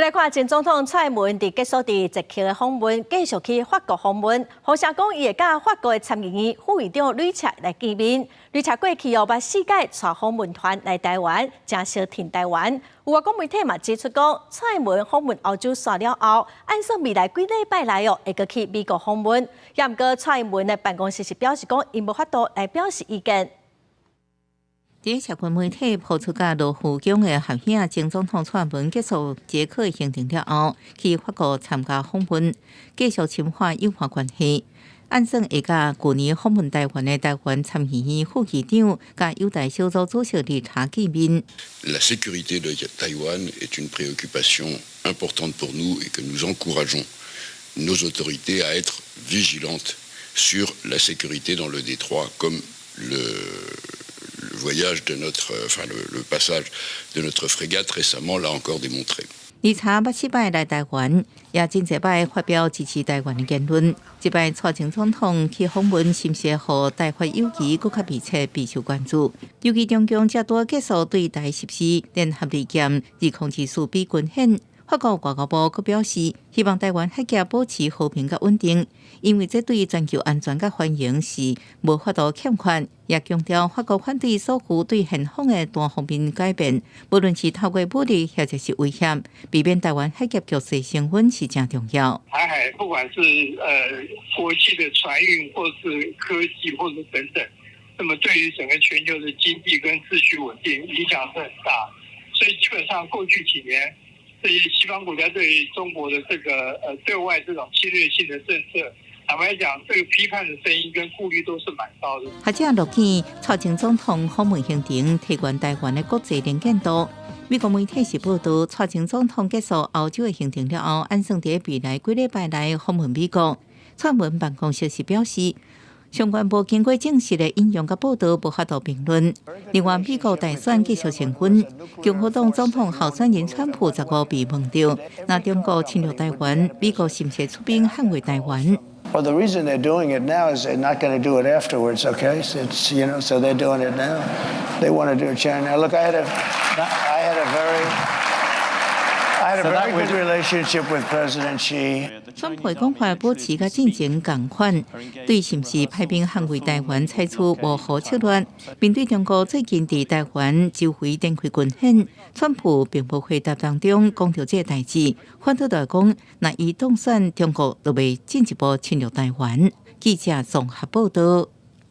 來看前總統蔡英文佇結束佇捷克的訪問，繼續去法國訪問。予聲講伊會佮法國的參議院副議長呂赤來見面。呂赤過去哦，捌四擺帶訪問團來台灣，誠相挺台灣。有外國媒體嘛指出講，蔡英文訪問歐洲煞了後，按算未來幾禮拜內哦，會閣去美國訪問。也毋過蔡英文的辦公室是表示講，𪜶無法度來表示意見。佇社群媒體拋出佮羅浮宮的合影，前總統蔡英文結束捷克行程了後，去法國參加訪問，繼續深化友好關係。按算會佮舊年訪問台灣的台灣參議院副議長佮友台小組主席理查見面。 La sécurité de Taïwan est une préoccupation importante pour nous et que nous encourageons nos autorités à être vigilantes sur la sécurité dans le détroit, comme le voyage de notre, enfin le passage de notre frégate récemment l'a encore démontré. 理查捌四擺來台灣，也真濟擺發表支持台灣的言論。這擺蔡前總統去訪問，是毋是予台法友誼閣較密切，備受關注。尤其中共才拄結束對台實施聯合利劍2024B軍演，法國外交部閣表示，希望台灣海峽保持和平佮穩定，因為這對全球安全佮繁榮是無法度欠缺。也強調法國反對所有對現況的單方面改變，無論是透過武力或者是威脅，避免台灣海峽局勢升溫是誠重要。台海不管是國際的船運，或是科技，或是等等，那麼對於整個全球的經濟跟秩序穩定影響是很大。所以基本上過去幾年，這些西方國家對於中國的這個對外這種侵略性的政策，坦白講，這個批判的聲音跟顧慮都是蠻高的。學者樂見蔡前總統訪問行程提懸台灣的國際能見度。美國媒體是報道，蔡前總統結束歐洲的行程了後，按算佇未來幾禮拜內訪問美國。蔡英文辦公室是表示，相關無經過證實的引用佮報道，無法度評論。另外，美國大選繼續升溫，共和黨總統候選人川普15被問著，若中國侵略台灣，美國是毋是出兵捍衛台灣？ Well, the reason they're doing it now is they're not going to do it afterwards, okay? It's, so they're doing it now. They want to do it now. Look, I had a very good relationship with President Xi. 川普講法保持佮進前仝款，對是毋是派兵捍衛台灣採取模糊策略。面對中國最近佇台灣周圍展開軍演，川普並無回答當中講著這個代誌，反倒來講，若伊當選，中國就袂進一步侵略台灣。記者綜合報道。